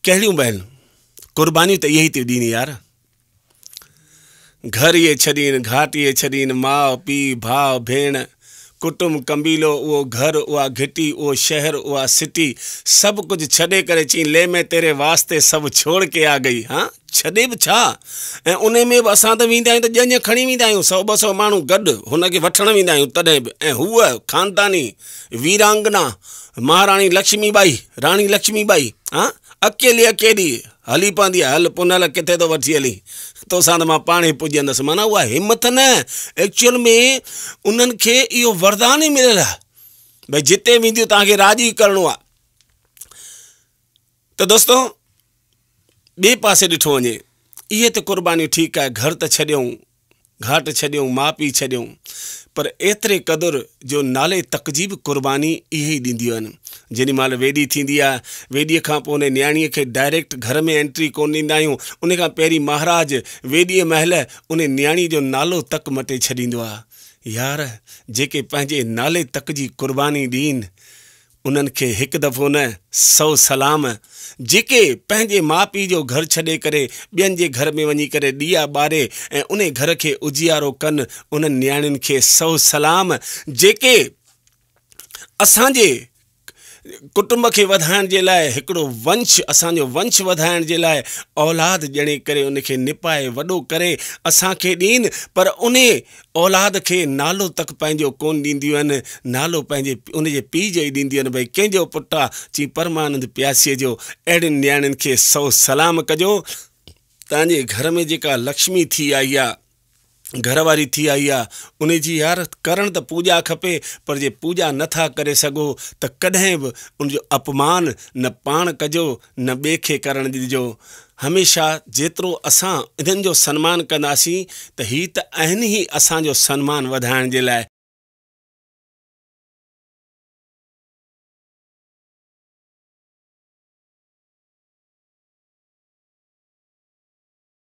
ڪهڙيون به آهن، قربانيون ته اهي ئي ٿيون ڏين يار. گهر اهي ڇڏين، گهاٽ اهي ڇڏين، ماء، پيء، ڀاء، ڀيڻ، ڪٽنب، قبيلو، اهو گهر، اها گهٽي، اهو شهر، اها سٽي، سڀ ڪجهه ڇڏي ڪري چين لي مين تيري واسطي سڀ ڇوڙ ڪي آ گئي. ها ڇڏي به ڇا؟ ۽ انهي ۾ به اسان ته ويندا آهيون ته ڄڃ کڻي ويندا آهيون، سئو ٻه سئو ماڻهو گڏ هن کي وٺڻ ويندا آهيون تڏهن به ۽ هوء خانداني ويرانگنا مهاراڻي لڪشمي ٻائي، راڻي لڪشمي ٻائي، ها اڪيلي اڪيلي هلي پوندي آهي، هل پنهل ڪٿي ٿو وٺي هلين، توسان ته مان پاڻهي پڄندس، معنيٰ اها همٿ نه، ايڪچوئل ۾ انهن کي اهو وردان ئي مليل آهي ڀئي جتي وينديون توهان کي راڄ ئي ڪرڻو آهي. ته دوستو ٻئي پاسي ڏٺو وڃي اهي ته قربانيون ٺيڪ آهي گهر ته ڇڏيئون، گهاٽ ڇڏيئون، ماء پيء ڇڏيئون پر ايتري قدر جو نالي تڪ جي به قرباني اهي ئي ڏينديون آهن. جيڏي مهل ويڏي ٿيندي آهي، ويڏيء کان پوء ان نياڻيء کي ڊائريڪٽ گهر ۾ انٽري ڪونه ڏيندا آهيون، ان کان پهرين مهاراج ويڏيء مهل ان نياڻيء جو نالو تڪ مٽي ڇڏيندو آهي. يار جيڪي پنهنجي نالي تڪ جي قرباني ڏين انهن کي هڪ دفعو نه سئو سلام، جيڪي پنهنجي ماء پيء جو گهر ڇڏي ڪري ٻين جي گهر ۾ وڃي ڪري ڏيئا ٻاري ۽ انهي گهر کي اجيارو ڪن انهن نياڻين کي سئو سلام، جيڪي اسان جي ڪٽنب کي وڌائڻ جي لاء هڪڙو ونش اسان جو ونش وڌائڻ جي لاء اولاد ڄڻي ڪري ان کي نپائي وڏو ڪري اسان کي ڏين پر انهي اولاد کي نالو تڪ پنهنجو ڪونه ڏينديون آهن، نالو پنهنجي ان جي پيء جو ئي ڏينديون آهن، ڀئي ڪنهن جو پٽ آ؟ چي پرمانند پياسيء جو. اهڙين نياڻين کي سئو سلام ڪجو. توهان جي گهر ۾ جيڪا لڪشمي ٿي آئي آ، گهر واري ٿي آئي آ، ان جي يار ڪرڻ ته پوڄا کپي، پر جي پوڄا نه ٿا ڪري سگهو ته ڪڏهن به ان جو اپمان نه پاڻ ڪجو نه ٻئي کي ڪرڻ ڏجو. هميشه جيترو اسان انهن جو سنمان ڪنداسين ته هي ته آهن ئي اسان جو سنمان وڌائڻ جي لاء.